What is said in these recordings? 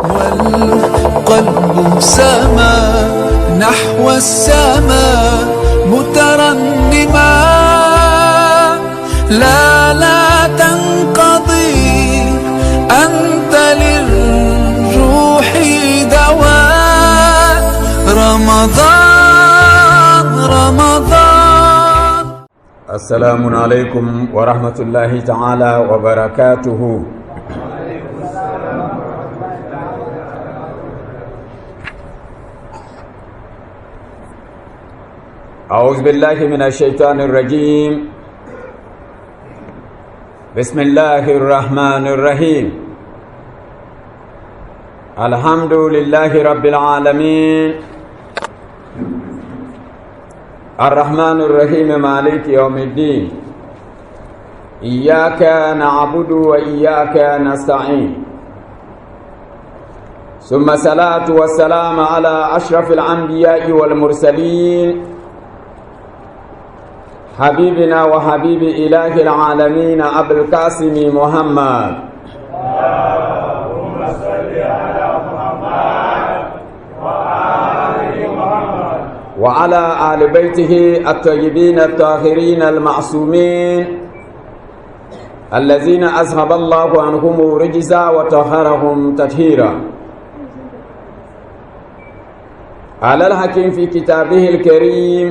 والقلب سما نحو السماء مترنما، لا لا تنقضي، أنت للروح دواء. رمضان رمضان. السلام عليكم ورحمة الله تعالى وبركاته. أعوذ بالله من الشيطان الرجيم. بسم الله الرحمن الرحيم. الحمد لله رب العالمين الرحمن الرحيم مالك يوم الدين، إياك نعبد وإياك نستعين. ثم الصلاة والسلام على أشرف الأنبياء والمرسلين، حبيبنا وحبيب إله العالمين أبو القاسم محمد. اللهم صل على محمد وآل محمد، وعلى آل بيته الطيبين الطاهرين المعصومين الذين أذهب الله عنهم رجزا وطهرهم تطهيرا. على الحكيم في كتابه الكريم: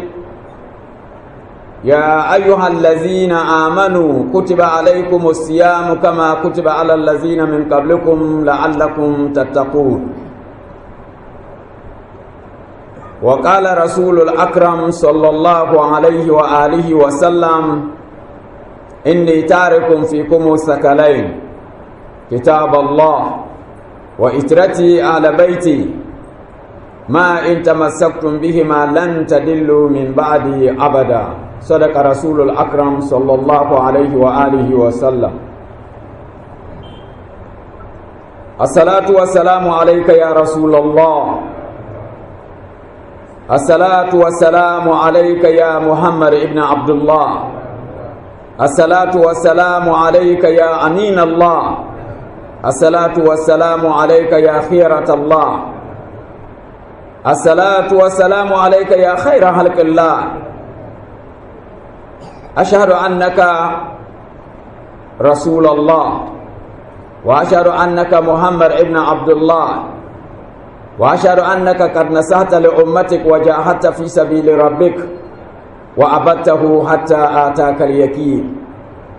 يا أيها الذين آمنوا كتب عليكم الصيام كما كتب على الذين من قبلكم لعلكم تتقون. وقال رسول الأكرم صلى الله عليه وآله وسلم: إني تارك فيكم الثقلين، كتاب الله وإترتي على بيتي، ما إن تمسكتم بهما لن تدلوا من بعدي أبدا. صدق رسول الأكرم صلى الله عليه وآله وسلم. الصلاة والسلام عليك يا رسول الله، الصلاة والسلام عليك يا محمد ابن عبد الله، الصلاة والسلام عليك يا أمين الله، الصلاة والسلام عليك يا خيرة الله، الصلاة والسلام عليك يا خير خلق الله. أشهد أنك رسول الله، وأشهد أنك محمد ابن عبد الله، وأشهد أنك قد نصحت لأمتك وجاهدت في سبيل ربك وعبدته حتى آتاك اليقين،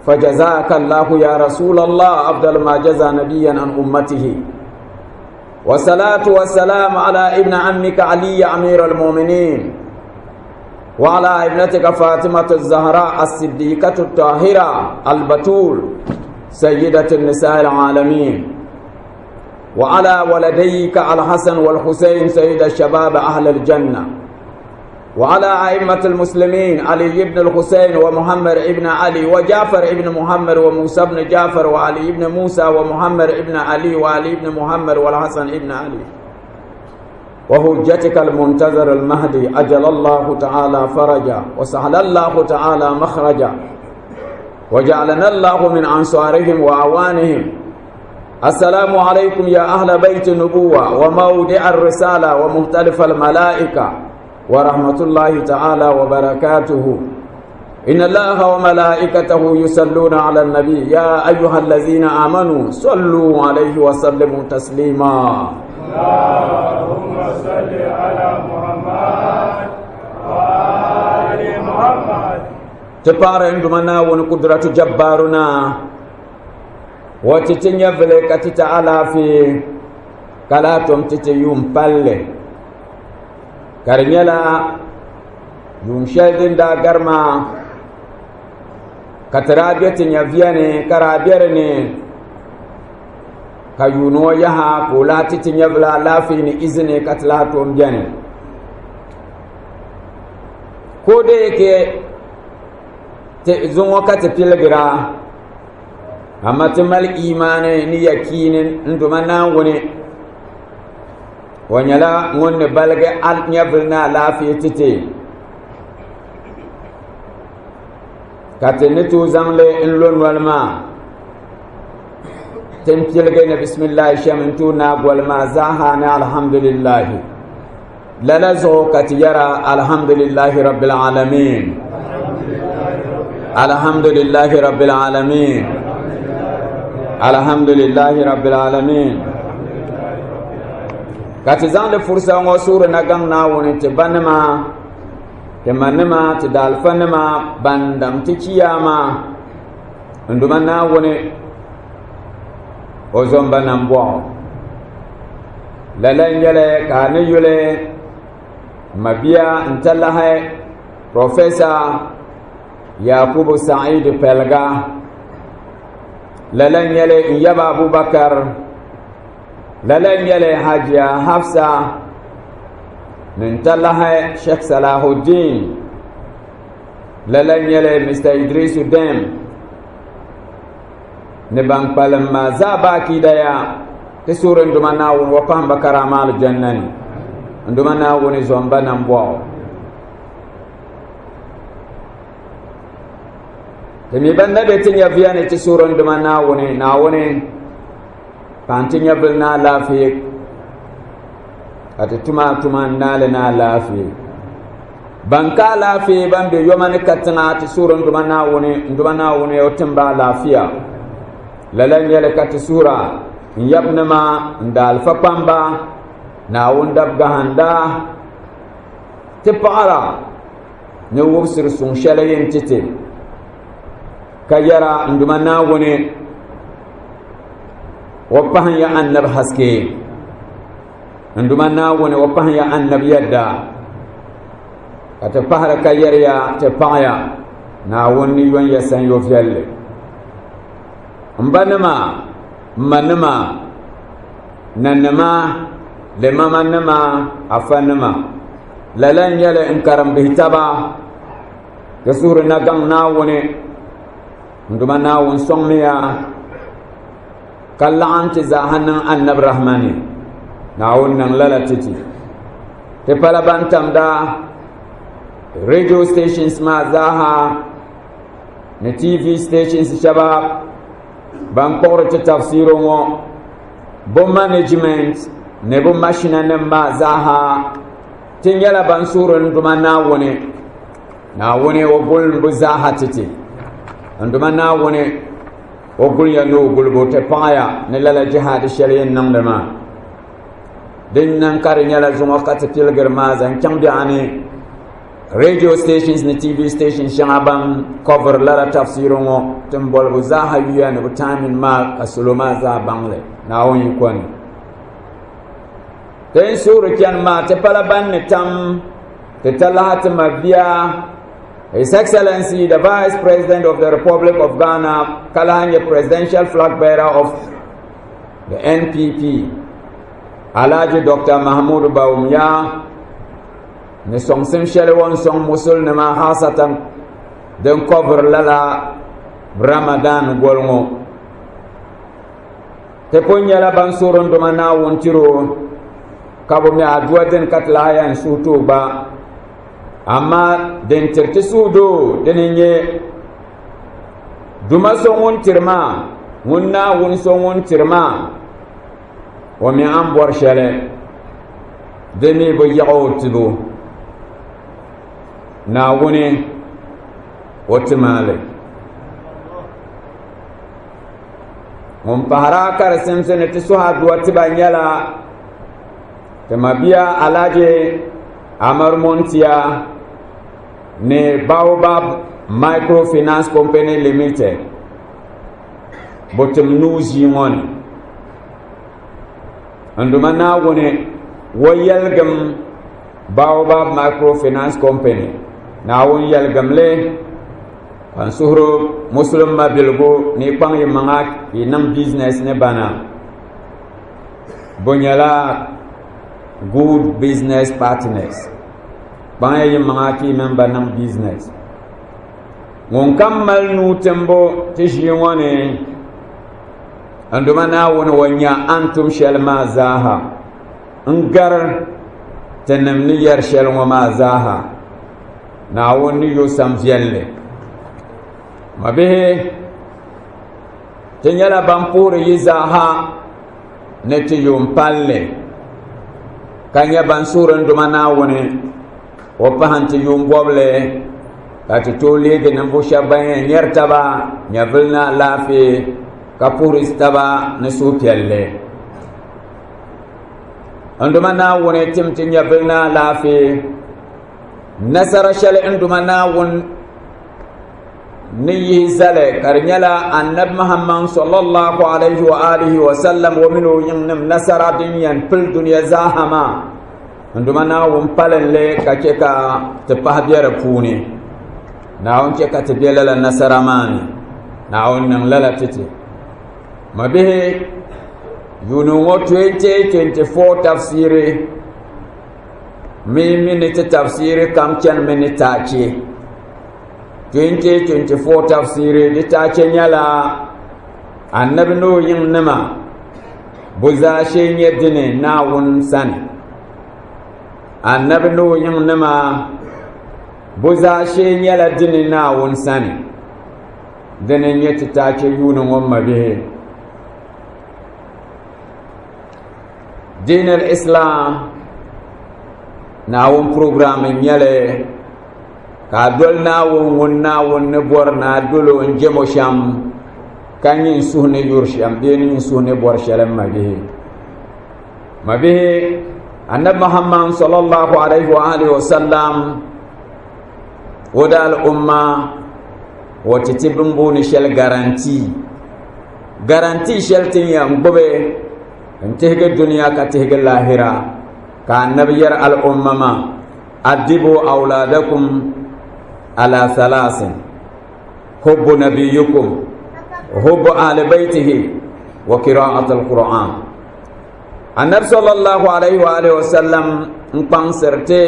فجزاك الله يا رسول الله أفضل ما جزى نبيا عن أمته. والصلاة والسلام على ابن عمك علي أمير المؤمنين، وعلى ابنتك فاطمة الزهراء الصديقة الطاهرة البتول سيدة النساء العالمين، وعلى ولديك الحسن والحسين سيد الشباب أهل الجنة، وعلى أئمة المسلمين علي بن الحسين ومحمد بن علي وجعفر بن محمد وموسى بن جعفر وعلي بن موسى ومحمد بن علي وعلي بن محمد والحسن بن علي، وحجتك المنتظر المهدي أجل الله تعالى فرجا وسهل الله تعالى مخرجا، وجعلنا الله من أنصارهم وأعوانهم. السلام عليكم يا أهل بيت النبوة وموضع الرسالة ومختلف الملائكة ورحمة الله تعالى وبركاته. إن الله وملائكته يصلون على النبي يا أيها الذين آمنوا صلوا عليه وسلموا تسليما. اللهم صل على محمد وآل محمد. تبارك دمنا ونقدرة جبارنا وتتنيا فلك تعالى في كلاتم تتيوم بالله كرنيلا يوم شهدين دا غرما كترابية نيفياني كرابيرني كيونو يها كولا تتنيا فلا لافين إذني كتلاتم جاني كودي كي زنو كتبيلغرا أما تمال إيماني نيكين ندما ناوني ونيلا ŋun balgi al nyɛvili ni alaafee titi ka ti ni tooi zaŋli n lo noli maa. Tin piligi ni bisimillahi shɛm n tuui naa goli maa zaaha ni alhamdulillahi. Lala zuɣu ka ti yɛra alhamdulillahi rabbil alamin. Alhamdulillahi rabbil alamin. Alhamdulillahi rabbil alamin. Ka ti zaŋdi fursa ŋɔ suuri na gaŋ Naawuni ti ba nima, ti ma nima, ti daalifa nima ban daŋ ti chiyaama n Duuma Naawuni o zomba nambɔɣu. Lala n-nyɛli ka a ni yuli mabia n-talahi Professor Yakubu Sa'idu Pɛliga. Lala n-nyɛli n yaba Abubakar. Lala n-nyɛli Hajiya Hafsa ni n-talahi Sheikh Salahuddin. Lala n-nyɛli Mr. Idrisu Dem ni ban kpalim maa zaa baaki daya ti suuri n Duuma Naawuni wa pahim ba karaama alijanna ni n Duuma Naawuni zom ba nambɔɣu. Ti mi ban na be ti nyɛviya ni ti suuri n Duuma Naawuni, Naawuni ka n ti nyɛvili ni alaafee ka ti tuma tuma n naali ni alaafee. Ban ka alaafee ban be yoma ni katiŋa ti suhuri n Duuma Naawuni n Duuma Naawuni o tim ba alaafia. Lala n nyɛli ka ti suhura n yabinima n daalifa kpamba Naawuni dab gahanda ti paɣira ni wubisiri suŋ shɛli yin ti ti ka yɛra n Duuma Naawuni o pahi ya annabi haske n Duuma Naawuni o pahi ya annabi yadda ka ti pahiri ka yɛri ya ti paɣiya Naawuni ni yon ya sanyo viɛlli. M ba nima, m ma nima, nanima, limama nima, afa nima, lala n-nyɛli n karim bihi taba ti suhuri na gaŋ Naawuni. N Duuma Naawuni sɔŋmiya ka laɣim ti zaaha niŋ Annabi rahma ni. Naawuni niŋ lala ti ti. Ti pala ban tamda radio stations maa zaaha ni TV stations shɛba ban kpuɣiri ti tafsiiro ŋɔ bo management ni bo mashina nim maa zaaha ti nyɛla ban suhuri n Duuma Naawuni. Naawuni o guli bi zaaha ti ti. N Duuma Naawuni o guliya ni o gulibu ti paɣaya ni lala jihaadi shɛli yɛn niŋdi maa. Din niŋ ka di nyɛla zuŋɔ ka ti piligiri maa zaŋ chaŋ biɛɣu ni radio stations ni TV stations shɛŋa ban cover lala tafsiiri ŋɔ tin bolibu zaaha yuya ni bi timing maa ka salo maa zaa baŋ li Naawuni yiko ni. Ti ni suhuri chani maa ti pala ban ni tam Ti talahi ti mabia His Excellency the Vice President of the Republic of Ghana ka lahi nyɛ Presidential Flag Bearer of the NPP Alhaji Dr. Mahmoud Bawumia ni sɔŋsim shɛli o ni sɔŋ musulinima haasatan din kɔbiri lala Ramadan goli ŋɔ. Ti pun nyɛla ban suhuri n Duuma Naawuni tiri o ka bi mi aduwa dini ka ti lahi yɛn suhi ti o gba. Amaa din tiri ti suhudoo dini n-nyɛ Duuma so ŋun tiri maa, ŋun Naawuni so ŋun tiri maa, o mi a ni bɔri shɛli di mi bi yaɣi o tibu. Naawuni o ti maa li. Ŋun pahira ka di simsi ni ti suhi aduwa tiba nyɛla ti mabia Alhaji Amar Montia ni Baobab Microfinance Company Limited bɛ tim nuu ʒii ŋɔ ni. N Duuma Naawuni o yɛligim Baobab Microfinance Company Naawuni yɛligim li Ka n suhuri musulim mabiligu ni yi kpaŋ yi maŋa ka yi niŋ business ni bana. Bɛ nyɛla good business partners. Kpaŋya yi maŋa ka yi mini ba niŋ business. Ŋun kam mali nuu timbu ti ʒii ŋɔ ni, n Duuma Naawuni o nya a ni tum shɛli maa zaaha n-gari tinim ni yɛri shɛli ŋɔ maa zaaha. Naawuni ni yo sam viɛlli. Mabihi, Ti nyɛla ban puhiri yi zaaha ni ti yuun palli ka nyɛ ban suhuri n Duuma Naawuni o pahi n-ti yuun bɔbili ka ti tooi leegi ninvuɣ shɛba ban yɛn nyɛri taba nyɛvili ni alaafee ka puhiri taba ni suhupiɛlli. N Duuma Naawuni tim ti nyɛvili ni alaafee nasara shɛli n Duuma Naawuni ni yihi zali ka di nyɛla anabi Muhammad sallallahu alaihi wa alihi wa sallam o mini o yiŋnim nasara din yɛn pili dunia zaaha maa n Duuma Naawuni palinli ka chɛ ka ti pahi be di puuni. Naawuni chɛ ka ti be lala nasara maa ni. Naawuni niŋ lala ti ti. Mabihi, yuuni ŋɔ 2024 tafsiri mi mini ti tafsiri kam chanimi ni taachi. 2024 tafsiri di taachi nyɛla Annabi ni o yiŋnima bo zaashee nyɛ dini Naawuni sani. Annabi ni o yiŋnima bo zaashee nyɛla dini Naawuni sani. Dini n-nyɛ ti taachi yuuni ŋɔ mabihi. Diin al-Islam Naawuni program n-nyɛli ka a doli Naawuni ŋun Naawuni ni bɔri ni a doli o n-jɛm o shɛm ka nyɛ n suhu ni yuri shɛm bee ni n suhu ni bɔri shɛli m mabihi. Mabihi, Anabi Muhammad sallallahu alaihi wa alihi wa sallam o daal umma o ti ti bin booni shɛli garantii. Garantii shɛli ti ni yɛn gbubi n tihigi dunia ka tihigi lahira ka anabi yɛri al'umma maa adibu awladakum ala salasin hubbu nabiyukum hubbu ahli baitihi wa qira'at alquran. Anabi sallallahu alaihi wa alihi wa sallam n kpaŋsiri ti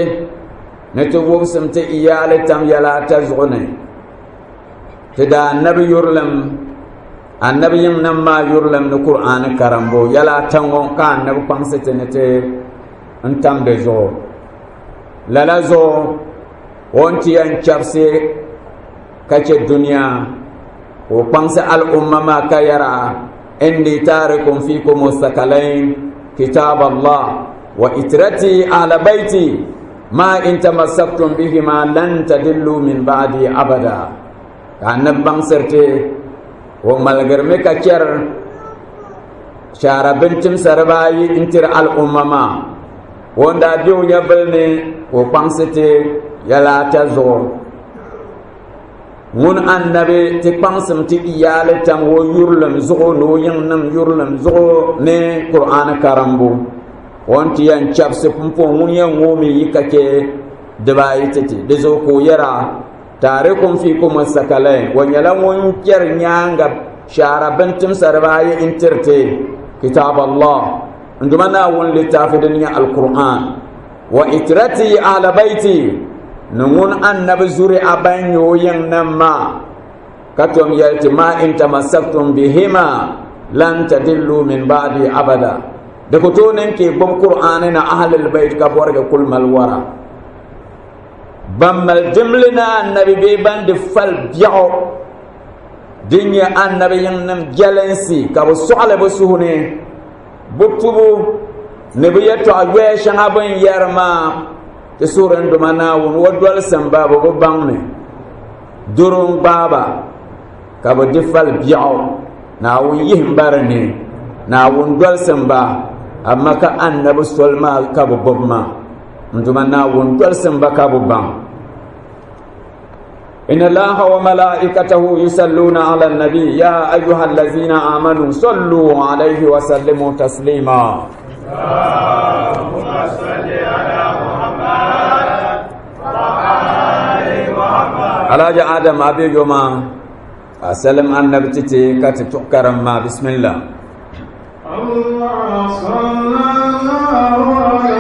ni ti wubsim ti iyaali tam yɛla ata zuɣu ni ti daa anabi yurilim anabi yiŋnim maa yurilim ni Kur'aani karimbu yɛla ata ŋɔ ka anabi kpaŋsi ti ni ti n tam di zuɣu. Lala zuɣu o ni ti yɛn chɛbisi ka chɛ dunia ka o kpaŋsi al'umma maa ka yɛra inni tarikum fikum sakalain kitab Allah wa itrati ahla baiti ma in tamassaktum bihima lan tadillu min ba'di abada. Ka annabi baŋsiri ti o ŋmaligirimi ka chɛri shaara bintimsa dibaayi n-tiri al'umma maa. O ni daa be o nyɛvili ni ka o kpaŋsi ti yɛla ata zuɣu. Ŋun annabi ti kpaŋsim ti iyaali tam o yurilim zuɣu ni o yiŋnim yurilim zuɣu ni Kur'aani karimbu. O ni ti yɛn chɛbisi pumpɔŋ ŋun yɛn ŋoomi yi ka chɛ dibaayi ti ti. Di zuɣu ka o yɛra, Taarikum fiikum sakalain, o nyɛla ŋun kpɛri nyaaŋa shaara bintimsa dibaayi n-tiri ti kitaab Allah, n Duuma Naawuni litaafi din nyɛ Al-Qur'an, wa itirati ahla baiti, ni ŋun annabi zuri'a ban nyɛ o yiŋnim maa, ka tom yɛli ti ma in tamassaktum bihima lan tadillu min ba'di abada. Di ku tooi niŋ ka i gbubi Qur'ani ni ahlul bait ka bɔrigi kuli mali wara. Ban mali dimli ni annabi bee ban di fali biɛɣu din nyɛ annabi yiŋnim jɛlinsi ka bi sɔɣili bi suhu ni bi tubu ni bi yɛtɔɣa yoya shɛŋa bin yɛri maa ti suhuri n Duuma Naawuni o dolisim ba bi bi baŋ ni doro n gbaaba ka bi di fali biɛɣu Naawuni yihim ba di ni Naawuni dolisim ba amma ka annabi soli maa ka bi gbubi maa n Duuma Naawuni dolisim ba ka bi baŋ. Inna Allaha wa malaikatahu yusalluna ala nabi ya ayyuha allazina amanu sallu alayhi wa sallimu taslima. Allahumma salli ala Muhammad wa ali Muhammad. Alhaji Adam Abiyoma asalim annabi titi ka ti tuɣi karim maa bismillah. Allah sallallahu ala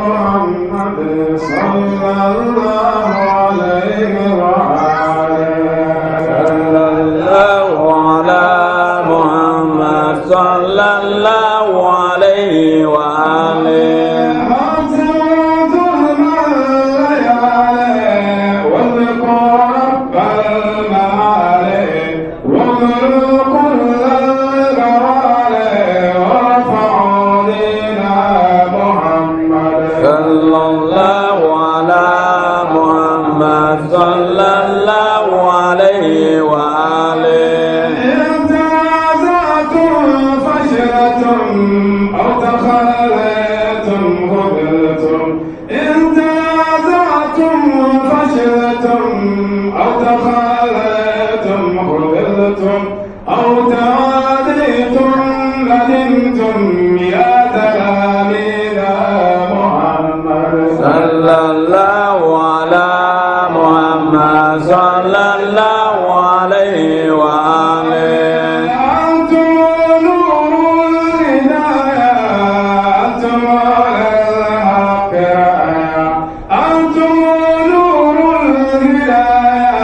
Muhammad sallallahu alayhi wa alihi. Sallallahu ala Muhammad sallallahu alayhi wa alihi. صلى الله على محمد صلى الله عليه وآله. إن تنازعتم فشلتم أو تخليتم غبلتم. إن تنازعتم فشلتم أو تخليتم غبلتم أو تعاديتم ندمتم يا تلاميذ محمد. صلى الله على محمد صلى الله عليه وآله. أنتم نور الهداية، أنتم للحق راية، أنتم نور الهداية،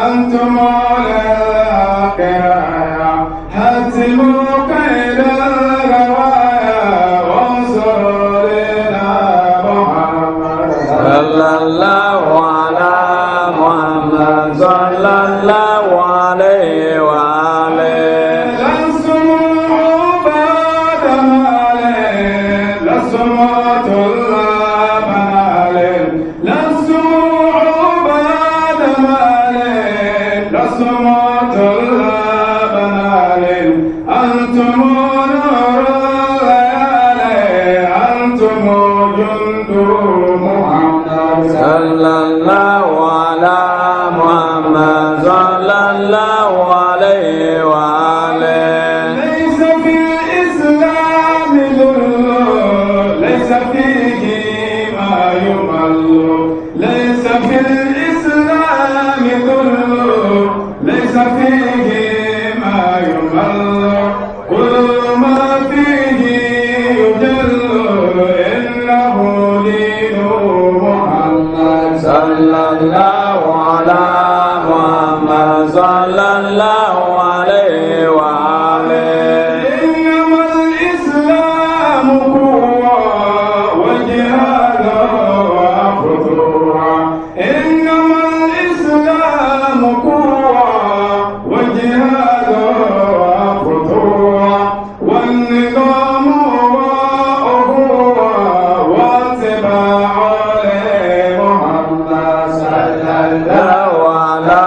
أنتم للحق راية. هزموا كيد الغوايا وانصروا لنا محمد. صلى الله على محمد صلى الله عليه وآله. لستم عباد مال، لستم طلاب مال، لستم عباد مال، لستم طلاب مال. أنتم نور الليالي، أنتم جند محمد. صلى الله على محمد صلى الله عليه وآله. ليس في الإسلام ذل، ليس فيه ما يمل، ليس في الإسلام ذل، ليس فيه ما يمل. كل ما فيه يجل، إنه دين محمد. صلى الله على محمد صلى الله عليه وآله. إنما الإسلام قوة وجهاد وفتوة. إنما الإسلام قوة وجهاد وفتوة، والنظام وأخوة واتباع لمحمد صلى الله الله على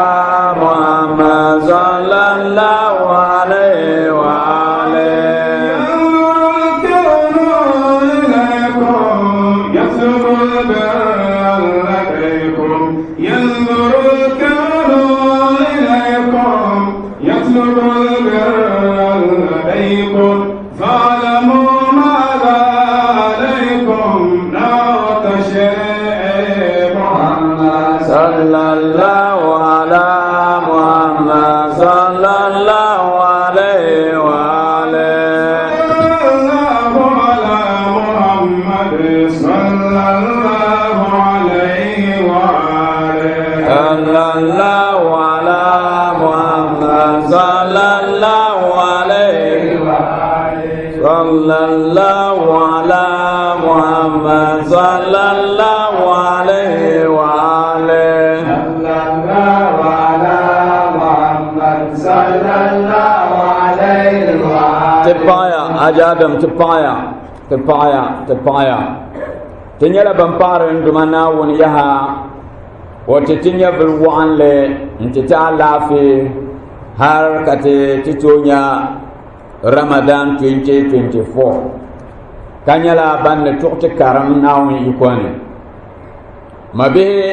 محمد صلى الله عليه وآله. ينظر الكون إليكم يطلب البر لديكم. ينظر الكون إليكم يطلب البر لديكم. فاعلموا ماذا عليكم نار تشريع محمد. صلى الله على محمد صلى الله عليه وآله. صلى الله على محمد صلى الله عليه وآله. صلى الله على محمد صلى الله عليه وآله. صلى الله على محمد صلى الله عليه وآله. صلى الله على محمد صلى الله عليه وآله. Ti paɣaya Haji Adam, ti paɣaya, ti paɣaya, ti paɣaya. Ti nyɛla ban paɣari n Duuma Naawuni yaha o ti ti nyɛvili waɣinli n-ti ti alaafee har ka ti ti tooi nya Ramadan 2024 ka nyɛla ban ni tuɣi ti karim Naawuni yiko ni. Mabihi,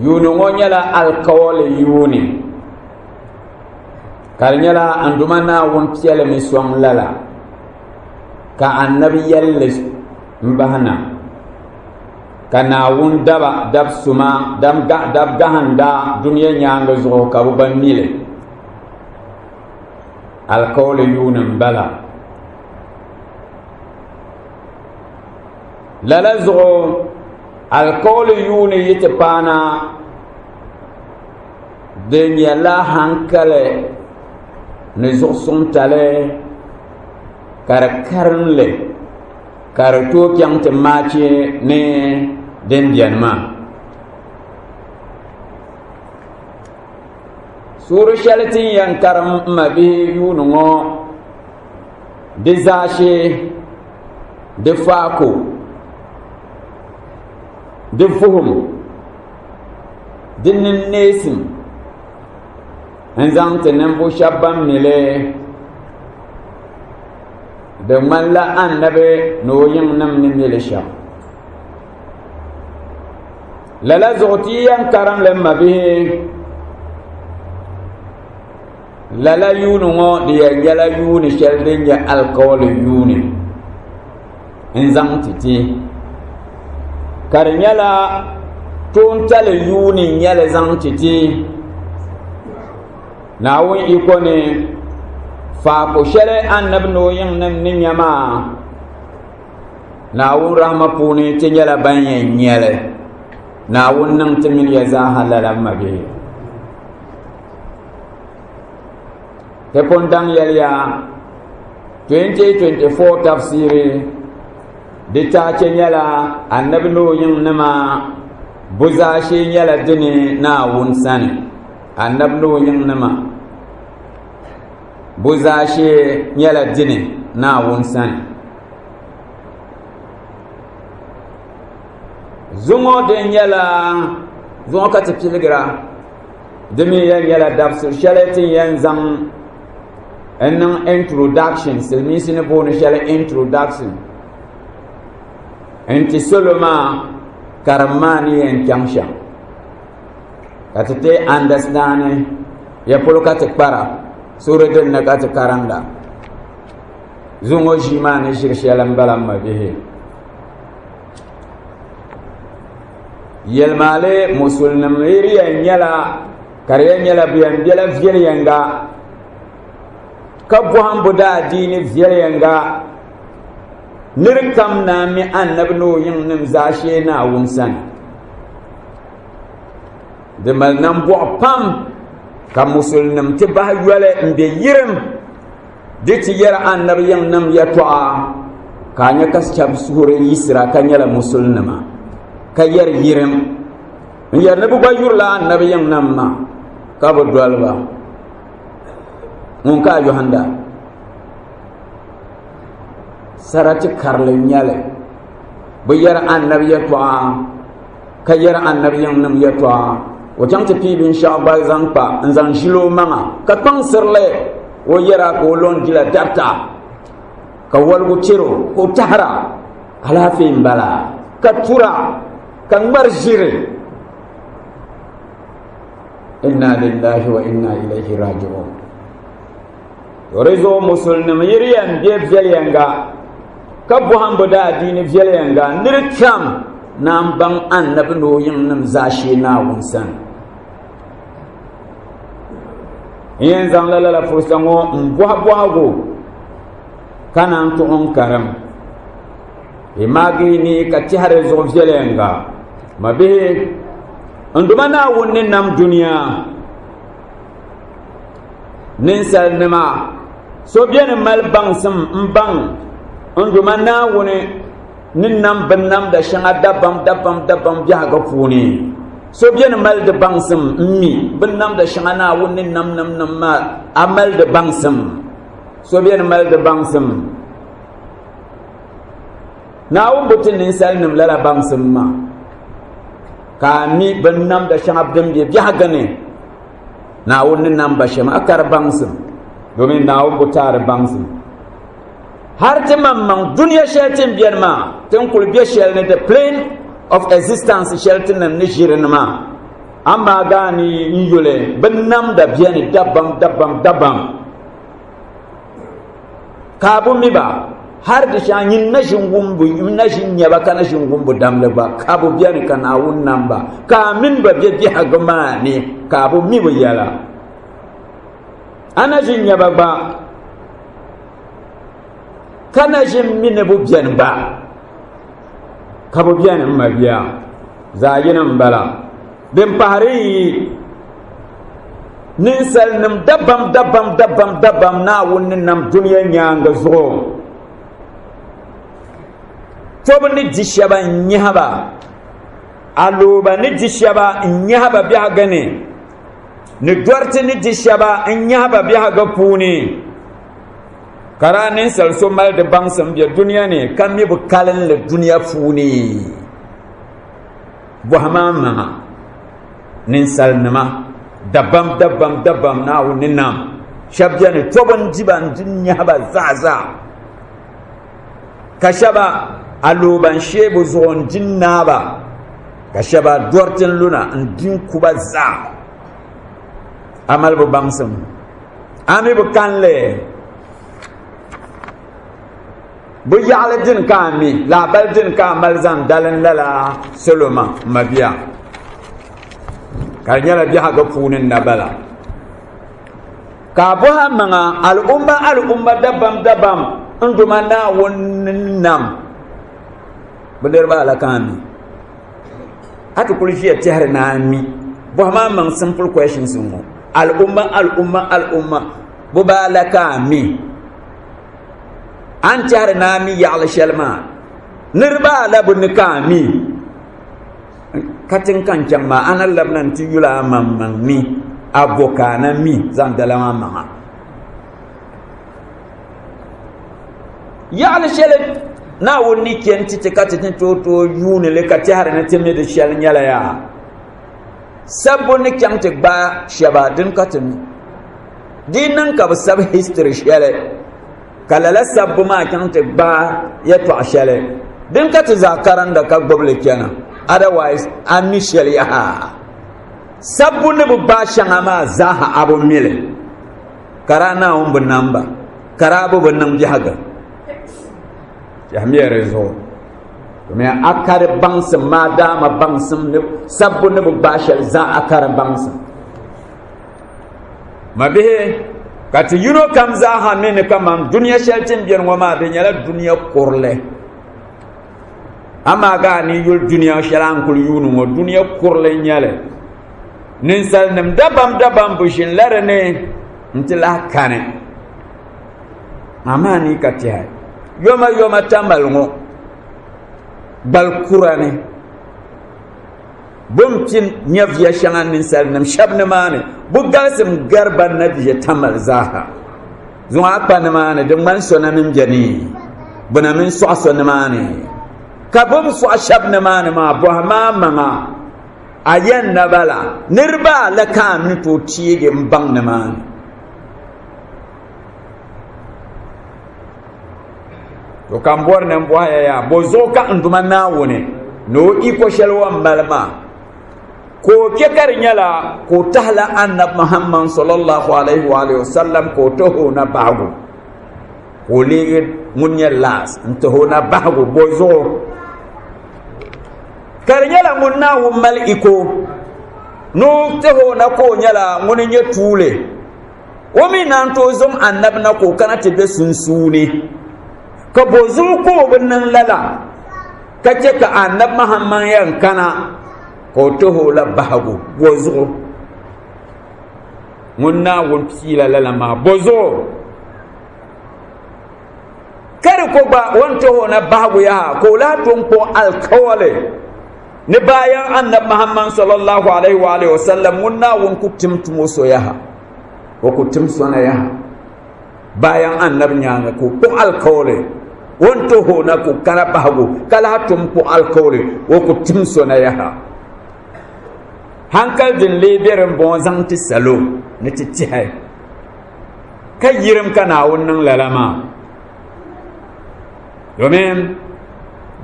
yuuni ŋɔ nyɛla alikauli yuuni ka di nyɛla n Duuma Naawuni piɛlimi sɔŋ lala ka annabi yɛlli m-bahi na ka Naawuni daba dab suma dab gahinda dunia nyaaŋa zuɣu ka bɛ gba mi li. Alikauli yuuni m-bala. Lala zuɣu alikauli yuuni yi ti paana di nyɛla hankali ni zuɣusuŋtali ka di karimli ka di tooi chaŋ ti maachi ni din beni maa. Suuri shɛli ti ni yɛn karim m mabihi yuuni ŋɔ di zaashee di faako. Di vuhim, di ninneesim n-zaŋ ti ninvuɣ shɛb ban mi li, di ŋmanila anabi ni o yiŋnim ni mi li shɛm. Lala zuɣu ti yi yɛn karim li m mabihi, lala yuuni ŋɔ di yɛn nyɛla yuuni shɛli din nyɛ alikauli yuuni n-zaŋ ti ti ka di nyɛla toontali yuuni n-nyɛli zaŋ ti ti Naawuni iko ni faako shɛli anabi ni o yiŋnim ni nya maa Naawuni rahama puuni ti nyɛla ban yɛn nyɛli Naawuni niŋ ti mini ya zaaha lala m mabihi ti pun daŋ yɛliya 2024 tafsiri di taache nyɛla anabi ni o yiŋnima bu zaashee nyɛla dini Naawuni sani anabi ni o yiŋnima bu zaashee nyɛla dini Naawuni sani zuŋɔ din nyɛla zuŋɔ ka ti piligira di mi yɛn nyɛla dabisili shɛli ti yɛn zaŋ n niŋ introduction silimiinsi ni booni shɛli introduction n ti salo maa karim maa ni yɛn chaŋ shɛm ka ti ti understand ya polo ka ti kpara suri din ni ka ti karinda zuŋɔ ʒii maa ni ʒiri shɛli n bala m mabihi Yɛlimaŋli musulinim yi di yɛn nyɛla ka di yɛn nyɛla bɛ yɛn bela viɛnyɛliŋga ka bɔhim bɛ daadiini viɛnyɛliŋga nir kam naan mi anabi ni o yiŋnim zaashee Naawuni sani. Di mali nambɔɣu pam ka musulinim ti bahi yoli m-be yirim Di ti yɛri annabi yiŋnim yɛtɔɣa ka a nya ka shɛba suhuri yiɣisira ka nyɛla musulinima ka yɛri yirim n yɛri ni bɛ gba yurila annabi yiŋnim maa ka bi doli ba ŋun ka a yɔhinda sarati karili n nyɛli bi yɛri annabi yɛtɔɣa ka yɛri annabi yiŋnim yɛtɔɣa o chaŋ ti pii binshɛɣu gba zaŋ kpa n zaŋ ʒili o maŋa ka kpaŋsirili o yɛra ka o lɔn jila darita ka waligu chɛro ka o tahira alaafee n bala ka tura ka ŋmari ʒiri inna lillahi wa inna ilayhi raji'un to di zuɣu musulnim yi di yɛn bɛ viɛlyɛŋga ka bɔhim bɛ daadiini viɛlyɛŋga niri kam naan baŋ annabi ni o yiŋnim zaashee Naawuni sani n yɛn zaŋla lala fursa ŋɔ n bɔhi bɔhigu ka naan tuɣi n karim imaagi ni ka tɛhi di zuɣu viɛlyɛŋga mabihi n duma Naawuni ni nam dunia ninsalinima so beni mali baŋsim n baŋ n duma Naawuni ni nam binnamda shɛŋa dabam dabam dabam biɛhigu puuni so beni mali di baŋsim n mi binnamda shɛŋa Naawuni ni nam nam nam maa a mali di baŋsim so beni mali di baŋsim Naawuni bi ti ninsalinim lala baŋsim maa ka a mi binnamda shɛŋa din be biɛhigu ni Naawuni ni nam ba shɛm a ka di baŋsim domin Naawuni bi taari baŋsim har ti maŋmaŋ dunia shɛli ti ni beni maa ti ni kuli be shɛli ni the plane of existence shɛli ti nim ni ʒiri ni maa amaa gaa ni n yuli binnamda beni dabam dabam dabam ka a bi mi ba har di shɛŋa nyin na ʒin wumbu n na ʒin nya ba ka na ʒin wumbu damli gba ka bi beni ka Naawuni nam ba ka a mini ba be biɛhigu maa ni ka a bi mi bi yɛla a na ʒin nya ba gba ka na ʒin mi ni bi beni gba ka bi beni m mabia zaɣ yini m bala din pahiri yi Ninsalinim dabam dabam dabam dabam Naawuni ni nam dunia nyaaŋa zuɣu tɔbu ni di shɛba n-nyahi ba, alooba ni di shɛba n-nyahi ba biɛhigu ni, ni dɔriti ni di shɛba n-nyahi ba biɛhigu puuni. Ka daa ninsal so mali di baŋsim be dunia ni ka mi bi kalinli dunia puuni. Bɔhima a maŋa, ninsalinima, dabam dabam dabam Naawuni ni nam shɛba beni tɔbu n-di ba n-di nyahi ba zaa zaa, ka shɛba alooba n-sheei bɛ zuɣu n-di n-naai ba, ka shɛba dɔriti n-luna n-di n-ku ba zaa. A mali bi baŋsim, a mi bi kanli. Bɛ yaɣili dini ka a mi, lahabali dini ka a mali zaŋ dalim lala salo maa, m mabia? Ka di nyɛla biɛhigu puuni n-na bala. Ka a bɔhi a maŋa, Al'umma al'umma dabam dabam n Duuma Naawuni ni nam bɛ niriba ala ka a mi? A ti kuli ʒiya tɛhiri ni a mi. Bɔhimi a maŋ simple questions ŋɔ, Al'umma al'umma al'umma bɛ ba ala ka a mi? A ni tɛhiri ni a mi yaɣili shɛli maa niriba ala bi ni ka a mi ka tiŋ ka n chaŋ maa a na labina nti yuli a maŋmaŋ ni a bo ka a na mi zaŋ dalim a maŋa. Yaɣili shɛli Naawuni ni chɛ nti ti ka ti ni tooi tooi yuuni li ka tɛhiri ni ti mi di shɛli nyɛla yaa sabbu ni chaŋ ti gbaai shɛba dini ka ti mi. Di yi niŋ ka bɛ sabi history shɛli ka lala sabbu maa chaŋ ti gbaai yɛtɔɣa shɛli din ka ti zaa karinda ka gbubi li chana, otherwise a mi shɛli yaha. Sabbu ni bi gbaai shɛŋa maa zaaha a bi mi li, ka daa Naawuni bi nam ba, ka daa bi bi niŋ biɛhigu. Tɛhimiya di zuɣu. Domin a ka di baŋsim maa daama baŋsim ni sabbu ni bi gbaai shɛli zaa a ka di baŋsim. Mabihi, ka ti yino kam zaaha mi ni kaman dunia shɛli ti ni beni ŋɔ maa di nyɛla dunia kurili. Amaa ka a ni yuli dunia shɛli a ni kuli yuuni ŋɔ dunia kurili n-nyɛ li. Ninsalinim dabam dabam bi ʒinila di ni nti lahi kani. Amaa ni ka tɛha yoma yoma tamali ŋɔ gbali kura ni. Bɛ ni pini nyɛviya shɛŋa ninsalinim shɛb nimaani, bɛ galisim gari ban na bi ʒe tamali zaaha. Zuŋɔ a kpa nimaani, di ŋmani so na mini beni, bɛ na mini sɔɣi so nimaani. Ka bɛ ni sɔɣi shɛb nimaani maa, bɔhim a maŋa, a yɛn na bala niriba ala ka a ni tooi teegi m-baŋ nimaani? To ka n bɔri ni n bɔhi ya yaa, bɔ zuɣu ka n Duuma Naawuni ni o iko shɛli o ni mali maa ka o chɛ ka di nyɛla ka o tahila Annabi Muhammad sallallahu alaihi wa alihi wasallam ka o tahi o na bahigu ka o leegi ŋun nyɛ last n tahi o na bahigu bɔ zuɣu ka di nyɛla ŋun Naawuni mali iko ni o tahi o na ka o nyɛla ŋun nyɛ tuuli O mi naan tooi zaŋ annabi na ka o kana ti be sunsuuni, ka bɔzuɣu ka o bi niŋ lala ka chɛ ka annabi Muhammad yɛn kana ka o tahi o la bahigu? Bɔzuɣu? Ŋun Naawuni piila lala maa, bɔzuɣu? Ka di ko gba o ni tahi o na bahigu yaha ka o lahi tom kpuɣi alikauli ni bayan annabi Muhammad sallallahu alaihi wa alihi wasallam ŋun Naawuni ku tim tumo so yaha o ku tim so na yaha bayan annabi nyaanga ka o kpuɣi alikauli o ni tahi o na ka o kana bahigu ka lahi tom kpuɣi alikauli o ku tim so na yaha hankali din lee be din bɔŋɔ zaŋ ti salo ni ti tihi ka yirim ka Naawuni niŋ lala maa domin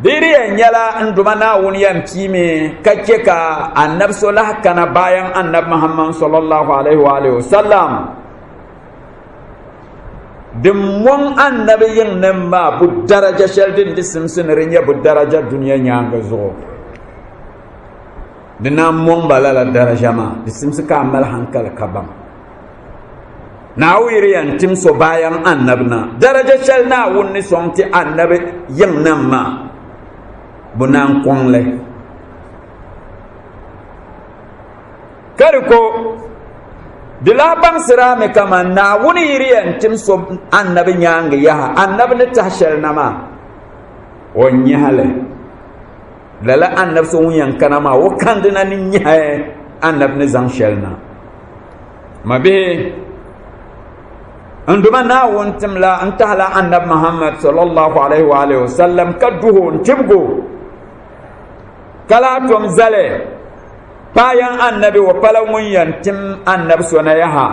di di yɛn nyɛla n Duuma Naawuni yɛn piimi ka chɛ ka annabi so lahi kana bayan annabi Muhammad sallallahu alaihi wa alihi wasallam din mɔŋ annabi yiŋnim maa bu daraja shɛli din di simsi ni di nyɛ bu daraja dunia nyaaŋa zuɣu di naan mɔŋ ba lala daraja maa di simsi ka a mali hankali ka baŋ Naawuni yɛn tim so bayan annabi na daraja shɛli Naawuni ni sɔŋ ti annabi yiŋ nam maa bɛ naan kɔŋ li ka di ko di lahi baŋsiri a mi kaman Naawuni yi di yɛn tim so annabi nyaangi yaha annabi ni tahi shɛli na maa o nyahi li lala annabi so ŋun yɛn kana maa o kandina ni nyahi annabi ni zaŋ shɛli na Mabihi, n Duuma Naawuni timla n tahila Annabi Muhammad sallallahu alaihi wa alihi wasallam ka duhi o n tibigi o. Ka lahi tom zali payan annabi o pala ŋun yɛn tim annabi so na yaha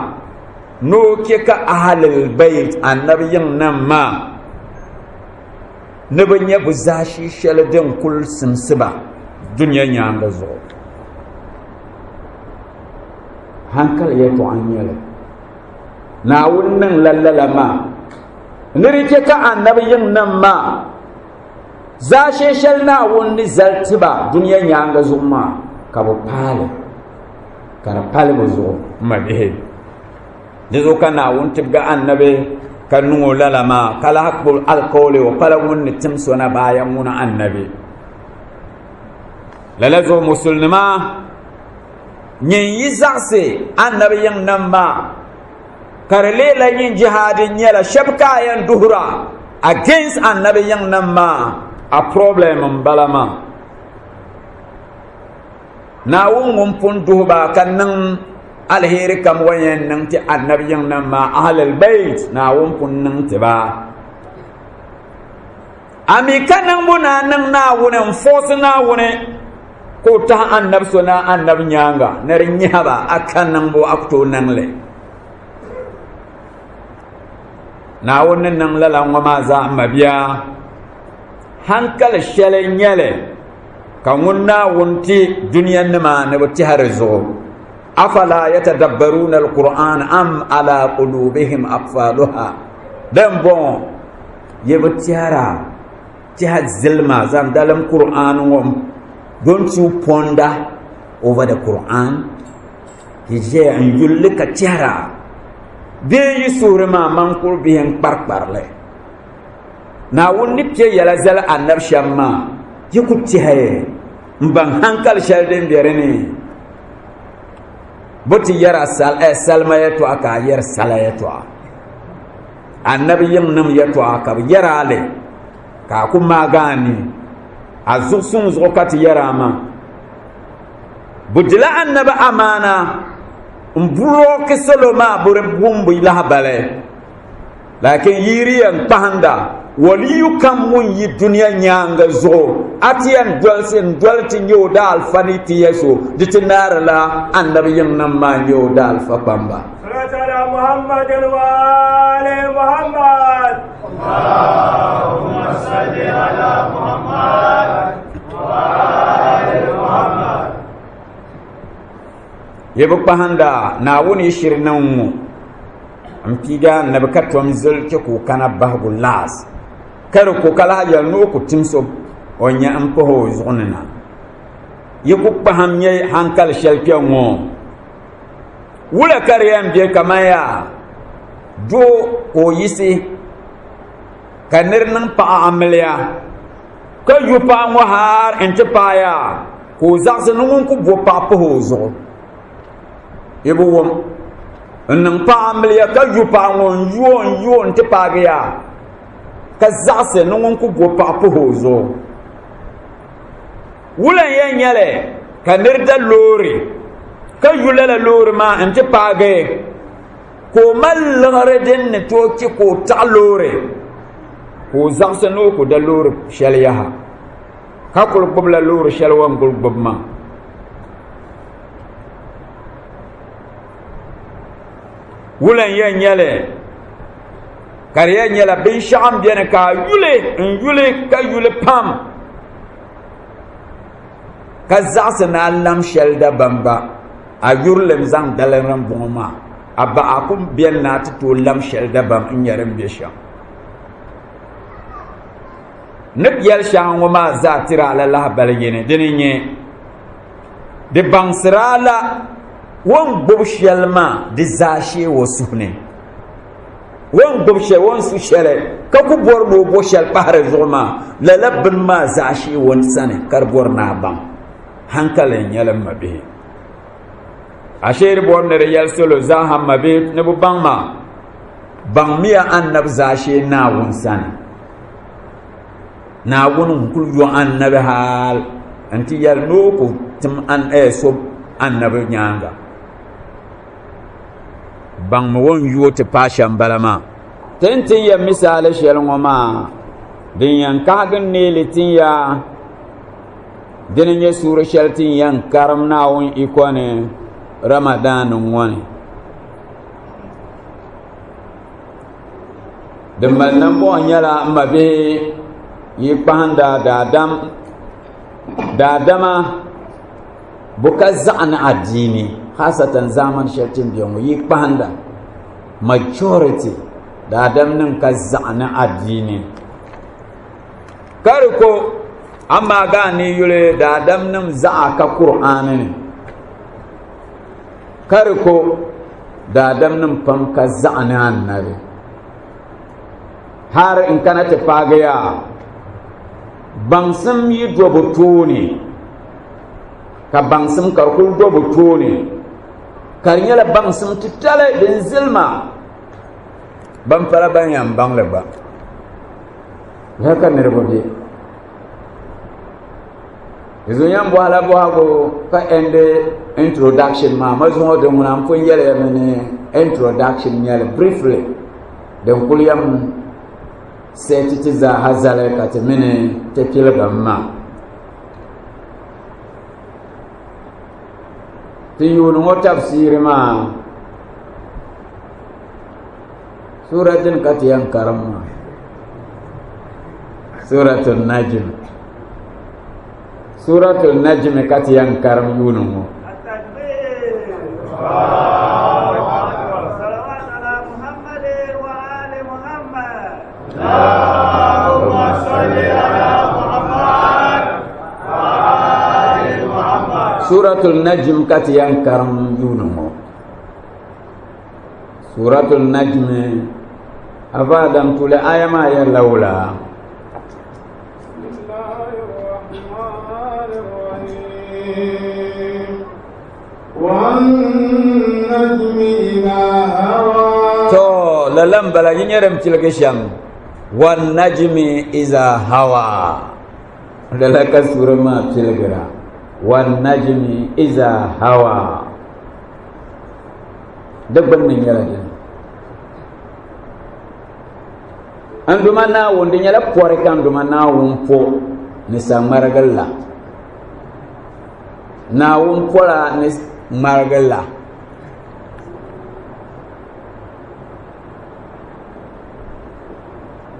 ni o chɛ ka ahalil bayt annabi yiŋ nim maa ni bi nyɛ bi zaashee shɛli din kuli simsi ba dunia nyaanga zuɣu. Hankali yɛltɔɣa n nyɛli. Naawuni niŋla lala maa ni di chɛ ka annabi yiŋ nim maa Zaashee shɛli Naawuni ni zali ti ba dunia nyaaŋa zuɣu maa ka bɛ paai li, ka di pali bɛ zuɣu m mabihi. Di zuɣu ka Naawuni tibigi Annabi ka niŋ o lala maa, ka lahi kpuɣi alikauli o pala ŋun ni tim so na baaya ŋuna Annabi. Lala zuɣu Musulinima nyin yi zaɣisi Annabi yiŋnim maa, ka di leela nyin jihaadi nyɛla shɛba ka a yɛn duhira against annabi yiŋnim maa a problem n bala maa. Naawuni ŋun pun duhi ba ka niŋ aliheri kam o yɛn niŋ ti annabi yiŋnim maa ahlul bayt Naawuni pun niŋ ti ba. A mi ka niŋbu ni a niŋ Naawuni n force Naawuni ka o tahi annabi so na annabi nyaaŋa ni di nyahi ba a ka niŋbu a ku tooi niŋ li. Naawuni ni niŋ lala ŋɔ maa zaa m mabia hankali shɛli n nyɛli ka ŋun Naawuni ti dunia nima ni bi tɛhi di zuɣu. Afala yatadabbaruna al-Qur'an am ala qulubihim aqfaluha din bɔŋɔ yi bi tɛhira tɛha zilima zaŋ dalim Qur'an ŋɔ don't you ponder over the Qur'an yi ʒɛya n yulli ka tɛhira bee yi suhuri maa man kuli bihi n kparikparili Naawuni ni piɛ yɛla zali annabi shɛm maa yi ku tɛhi n baŋ hankali shɛli din be di ni bɛ ti yɛra salima yɛtɔɣa ka a yɛri sala yɛtɔɣa Annabi yiŋnim yɛtɔɣa ka bɛ yɛri a li, ka a ku maagi a ni. A zuɣusuŋ zuɣu ka ti yɛri a maa. Bɛ dila annabi amaana m-bulooki salo maa bɛ di wumbu lahabali. Laakin yi di yɛn kpahinda, waliyu kam ŋun yi dunia nyaaŋa zuɣu, a ti yɛn dolisi n-doli ti nyɛ o daalifa ni ti yɛ so, di ti naarila annabi yiŋnim maa n-nyɛ o daalifa kpamba. صلاة على محمد وآل محمد اللهم صل على محمد وآل محمد Yi bi kpahinda Naawuni yi shiri niŋ ŋ-ŋɔ m-piigi annabi ka tom zoli chɛ ka o kana bahigu laas ka di ko ka lahi yɛli ni o ku tim so o nya m-pahi o zuɣu ni na. Yi ku kpahim nyɛ hankali shɛli kpe ŋ-ŋɔ. Wula ka di yɛn be kaman yaa doo ka o yiɣisi ka nir niŋ paɣa amiliya ka yu paɣa ŋɔ har nti paai yaa ka o zaɣisi ni ŋun ku bo paɣa pahi o zuɣu. Yi bi wum n-niŋ paɣa amiliya ka yu paɣa ŋɔ n-yu o n-yu o nti paagi yaa ka zaɣisi ni ŋun ku bo paɣa pahi o zuɣu. Wula n-yɛn nyɛ li ka nir da loori ka yu lala loori maa nti paagi ka o mali liɣiri din ni tooi chɛ ka o taɣi loori ka o zaɣisi ni o ku da loori shɛli yaha ka kuli gbubila loori shɛli o ni kuli gbubi maa. Wula n-yɛn nyɛ li ka di yɛn nyɛla binshɛɣu m-beni ka a yuli n-yuli ka yuli pam ka zaɣisi ni a lam shɛli dabam ba a yurilim zaŋ daliri m-bɔŋɔ maa a ba a ku beni ni a ti tooi lam shɛli dabam n-nyɛ din be shɛm. Ni yɛli shɛŋa ŋɔ maa zaa tiri a la lahabali yini, dini n-nyɛ di baŋsiri a la o ni gbubi shɛli maa di zaashee o suhu ni. O ni gbubi shɛli, o ni su shɛli ka ku bɔri ni o bo shɛli pahi di zuɣu maa, lala bini maa zaashee o sani ka di bɔri ni a baŋ. Hankali n-nyɛ li m mabihi. Ashee di bɔri ni di yɛli salo zaaha m mabihi ni bɛ baŋ maa, baŋmiya annabi zaashee Naawuni sani. Naawuni n-kuli yo annabi hal nti yɛli ni o ku tim so annabi nyaaŋa. Baŋmi o ni yooi ti paai shɛm bala maa. Ti ni tin ya misaali shɛli ŋɔ maa, din yɛn kahigi n-neei li tin ya. Dini n-nyɛ suuri shɛli ti ni yɛn karim Naawuni iko ni Ramadan ŋɔ ni. Din mali nambɔɣu nyɛla m mabihi yi kpahinda daadam daadama bɛ ka zaɣa ni adiini hasatan zaamani shɛli ti ni be ŋɔ yi kpahinda majority daadam nim ka zaɣa ni adiini ka di ko amaa gaa ni yuli daadam nim zaɣa ka Kur'aani ni ka di ko daadam nim pam ka zaɣa ni annabi har n kana ti paagi yaa baŋsim yi do bi tooni ka baŋsim ka di kuli do bi tooni ka di nyɛla baŋsim titali din zilima ban pala ban yɛn baŋli gba lala ka niriba be di zuɣu yɛn bɔhila bɔhigu ka ɛndi introduction maa ma zuŋɔ din ŋuna n pun yɛliya mi ni introduction nyɛli briefly din kuli yɛn sɛti ti zaaha zali ka ti mini ti piligim maa ti yuuni ŋɔ tafsiiri maa Sura dini ka ti yɛn karim maa Suratul Najm Suratul Najm ka ti yɛn karim yuuni ŋɔ Suratul Najm ka ti yɛn karim yuuni ŋɔ Suratul Najmi afa Adam tuli aya maa yɛrila wula To lala n bala yi nyɛ din piligi shɛm wan najmi iza hawa lala ka sura maa piligira wan najmi iza hawa Di gbunni nyɛla dini? N Duuma Naawuni, di nyɛla pɔri ka n Duuma Naawuni po ni saŋmarigi la. Naawuni pola ni ŋmarigi la.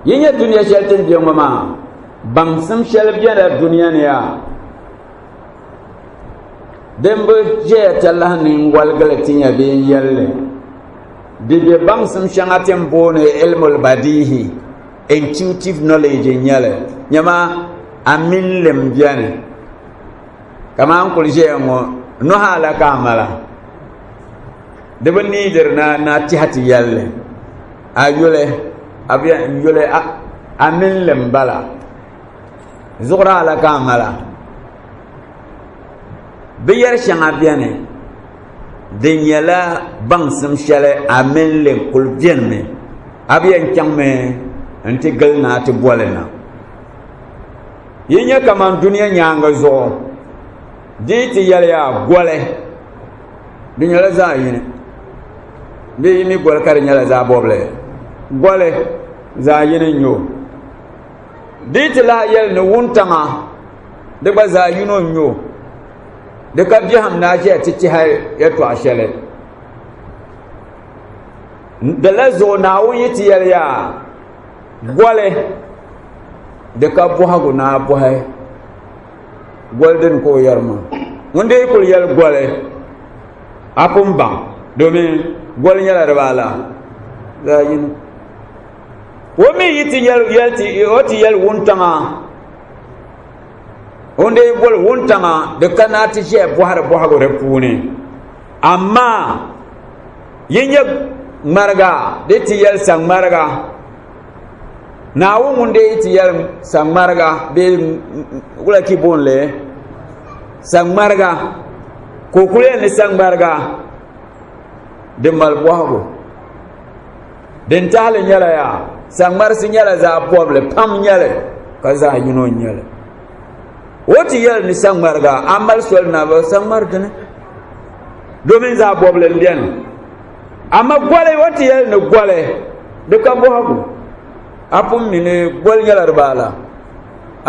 Yi nyɛ dunia shɛli ti ni be ŋɔ maa, baŋsim shɛli bela dunia ni yaa. Din bi ʒɛya talahi ni n waligili ti nya bee n yɛlli di be baŋsim shɛŋa ti ni booni ilmul badihi intuitive knowledge n nyɛli nyama a mini lim bɛni kamani n kuli ʒɛya ŋɔ nuhi ala ka a mala di bi niidiri na na tiɛha ti yɛlli a yuli a yuli a mini lim bala zuɣuri ala ka a mala binyɛri shɛŋa biɛni di nyɛla baŋsim shɛli a mini li kuli biɛni mi a bi yɛn chaŋmi n ti gili na ti boli na yi nyɛ kamani duniya nyaangi zuɣu di yi ti yɛliya goli di nyɛla zaɣ yini bee yi mi goli ka di nyɛla zaɣ bobli goli zaɣ yini n nyɛ o Di yi ti lahi yɛli ni wuntaŋa di gba zaa yino n nyɛ o di ka biɛhim ni a ʒɛya ti tiɛha yɛltɔɣa shɛli lala zuɣu naawuni yi ti yɛli yaa goli di ka bɔhigu ni a bɔhi goli dini ka o yɛri maa ŋun dee kuli yɛli goli a pun baŋ domin goli nyɛla dibaala zaɣ yini o mi yi ti yɛli ti o ti yɛli wuntaŋa ŋun dee boli wuntaŋa di ka naa ti ʒɛya bɔhiri bɔhigu di puuni amaa yi nyɛ ŋmariga di ti yɛli saŋmariga naawuni ŋun dee yi ti yɛli saŋmariga bee wula ki booni li saŋmariga ka o kuli yɛli ni saŋmariga di mali bɔhigu Din tahali nyɛla yaa saŋmarisi nyɛla zaɣ bɔbili pam nyɛli ka zaɣ yino n nyɛli o ti yɛli ni saŋmariga a mali soli na bi saŋmari dini domin zaɣ bɔbili n biɛni amma goli o ti yɛli ni goli di ka bɔhagu a pun mi ni goli nyɛla dibaala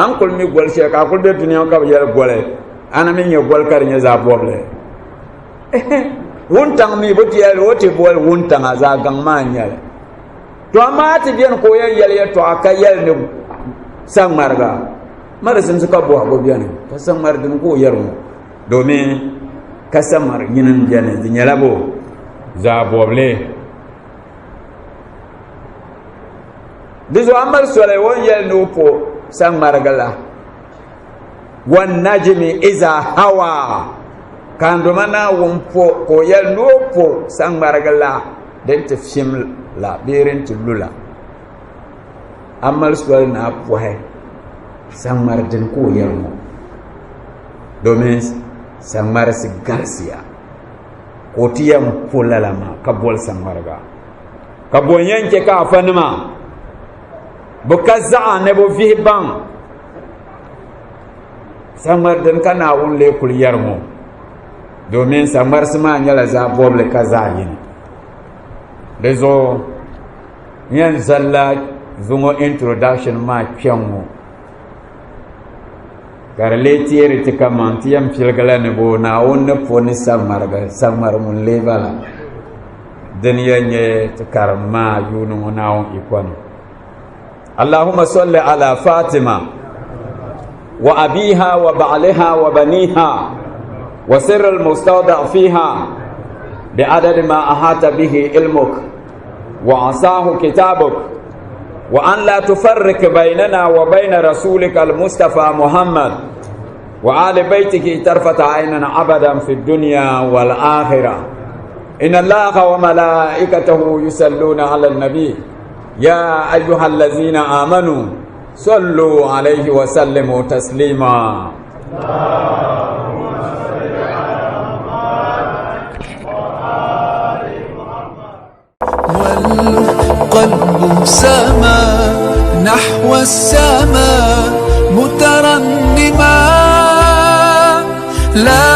A ni kuli mi goli shɛli ka a kuli be dunia ŋɔ ka bi yɛli goli, a na mi nya goli ka di nyɛ zaɣ bɔbili. Wuntaŋ mi bi ti yɛli o ti boli wuntaŋa, zaɣ gaŋ maa n-nyɛ li. To amaa ti beni ka o yɛn yɛli yɛtɔɣa ka yɛli ni saŋmariga, ma di simsi ka bɔhigu beni ka saŋmari dini ka o yɛri ŋɔ domin ka saŋmari yini m-beni di nyɛla bo zaɣ bɔbili. Di zuɣu a mali soli o ni yɛli ni o po saŋmarigi la wannajimi iza hawa ka n doma Naawuni po ka o yɛli ni o po saŋmarigi la din ti fim la bee din ti lu la a mali soli ni a pɔhi saŋmari dini ka o yɛli ŋɔ domin saŋmarisi galisiya ka o ti yɛn po lala maa ka boli saŋmariga Ka bɔ n-yɛn chɛ ka afanima bi ka zaɣa ni bɛ vihi baŋ saŋmari dini ka Naawuni lee kuli yɛri ŋɔ? Domin saŋmarisi maa nyɛla zaɣ bɔbili ka zaɣ yini. Di zuɣu n yɛn zalila zuŋɔ introduction maa kpɛŋ ŋɔ ka di lee teeri ti kaman ti yɛn piligila ni bo Naawuni ni po ni saŋmariga saŋmari ŋun lee bala. Din yɛn nyɛ ti karim maa yuuni ŋɔ Naawuni iko ni. Allahumma salli ala Fatima wa abiha wa ba'liha wa baniha wa sirr al-mustawda' fiha bi adadi ma ahata bihi ilmuk wa asahu kitabuk wa an la tufarrik baynana wa bayna rasulika al-Mustafa Muhammad wa ali baytihi tarfata aynan abadan fi dunya wal akhirah. إن الله وملائكته يصلون على النبي يا أيها الذين آمنوا صلوا عليه وسلموا تسليما. والقلب سما نحو السماء مترنما لا